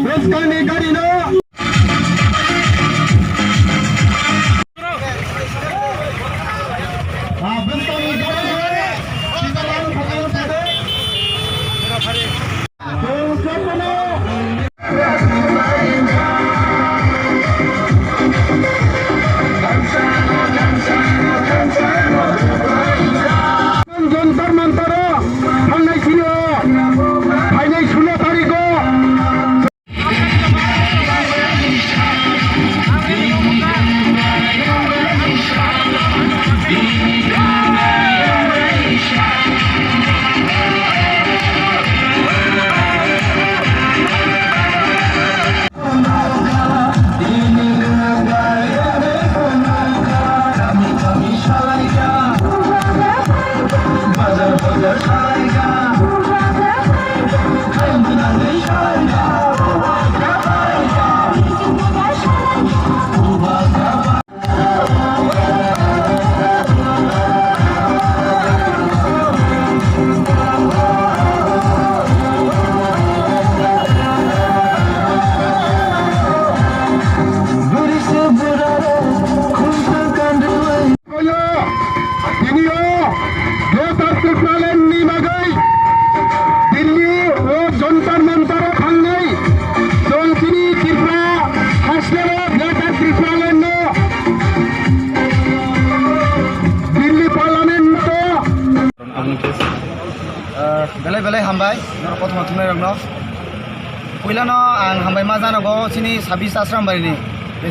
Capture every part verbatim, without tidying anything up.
Bwskangni gari no. Ah, bwskangni gari no. Jantar Mantaro thangnai sino, phainai sulo tariko. Tini o Greater Tipraland ni bagwi Delhi o Jantar Mantar o thangnai chwng chini Tripura haste o Greater Tipraland no Delhi Parliament o. Ah, belai belai hambai norok kothoma thumnai rokno. Puilano ang hambai ma janogo chini sabis Asrambari ni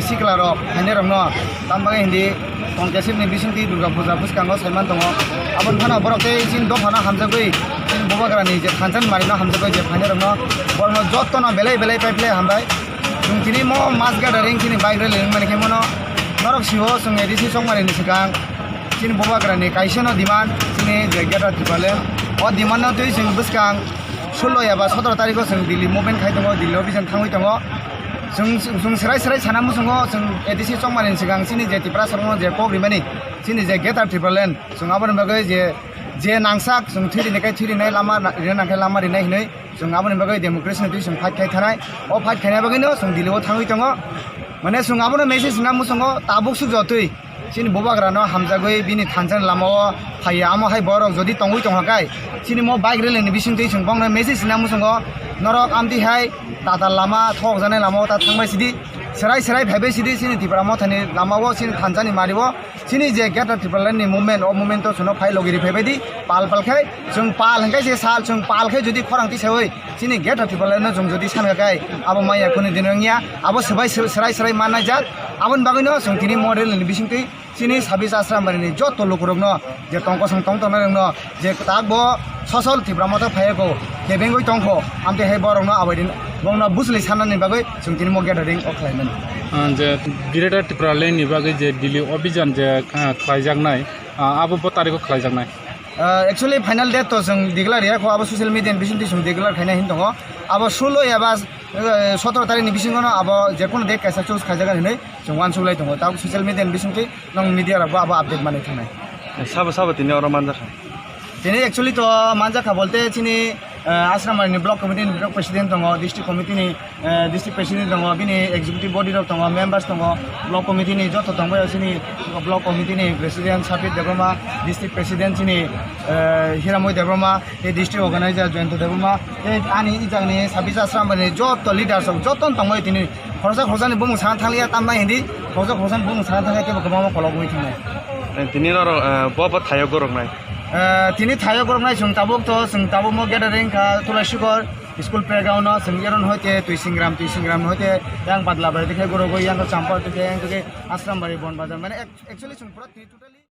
sikla rok phainai rokno, tam bagwi hindi Tongkesip ni bisingtwi Durga Puja bwskango saiman tongo. Aboni phano borok tei chini dophano hamjagwi chini Bubagra ni je thansa ni mari no hamjagwi je phainai rokno, borokno jotto no belai belai pai phlai hambai. Chwng tini mo mass gathering chini bike rally wngmani khe mono norok sio chwng A D C Chongmari ni swkang chini Bubagra ni kaisa no demand chini je Greater Tipraland o demand no twi chwng bwskang Sullo eba sotoro tarikho chwng Delhi movement khai tongo, Delhi office thangwi tongo. Chwng, chwng, chwng serai serai sana muchungo, chwng A D C Chongmani ni swkang chini je Tiprasa rokno je kok rimani, chini je Greater Tipraland, chwng aboni bagwi je, je nangsak, chwng thwi rini kai thwi rinai, lama na-, rina nangkhe lama rinai hinwi, chwng aboni bagwi democracy ni twi chwng fight khai thanai. O fight khaina bagwino chwng Delhi o thangwi tongo. Mane chwng abono message rina muchungo, tabuk suk jotwi. Chini Bubagrano hamjagwi bini thansa ni lamao phaiya, amo hai borok jodi tongwi tongkha kai, chini mo bike rally ni bisingtwi chwng bongno message rina muchungo, norok amtwi hai tatal lama, thokjaknai lamao ta thangbai sidi, serai serai phaibai sidi, chini Tipra Mothani lamao, chini thansa ni mario, chini je Greater Tipraland ni movement, o movement o chwngno phai logi ri phaibai di, pal pal khai, chwng pal hwnkhe se sal, chwng pal khai jodi khorang tisaiwi, chini Greater Tipraland no chwng jodi sankha kai, abo maya kunu din wngya, abo swbai sw-, serai serai mannai jak, aboni bagwino chwng tini mo rally ni bisingtwi chini sabis Asrambari ni joto lukurokno je tongkosong tong tongnai rokno je tak bo sosol Tipra Motha phaiyago kebengwi tongkho, amtwi hai borokno abai din bongno bujli sanani bagwi chwng tini mo gathering o khlaimani. Ah, je Greater Tipraland ni bagwi je Delhi Obhijan je, ah, khlaijaknai, ah, abo bo tarikho khlaijaknai. Ah, actually final date to chwng declare ya kho, abo social media ni bisingtwi chwng declare khaina hin tongo. Abo sullo eba, eh, sotoro tarikh ni bisingo no abo je kono date kaisa choose khaijagan hinwi chwng uansuk lai tongo. Tabuk social media ni bisingtwi nwng media rok bo abo update manwi thangnai. Sabo sabo tini oro manjakha? Tini actually to manjakha bolte chini, eh, Asrambari ni block committee ni block president tongo, district committee ni eh, district president tongo, bini executive body rok tongo, members tongo, block committee ni joto tongbaio chini block committee ni president Sapit Debbarma, district president chini, eh, Hiramoi Debbarma, tei district organizer Jayanta Debbarma, tei ani ijagni Sabis Asrambari ni joto leaders rok joto tongbaio tini khoroksa khoroksani bumung sana thanglia tamnai hindi, khoroksa khoroksani bumung sana thangya kebo kwbangma kolok wngwi thangnai. Eh, tini norok, eh, bo bo thaio goroknai? Eh, tini thaio goroknai chwng tabuk to, chwng tabuk mo gathering kha Tulashikor School playground o chwng eron hoite Twisingram, Twisingram hoite yang Badlabari dikhe gurogoi, yang Champar dikhe, yang dikhe Asrambari, Bonbazar. Mane ac-, actually chwng pura twi totally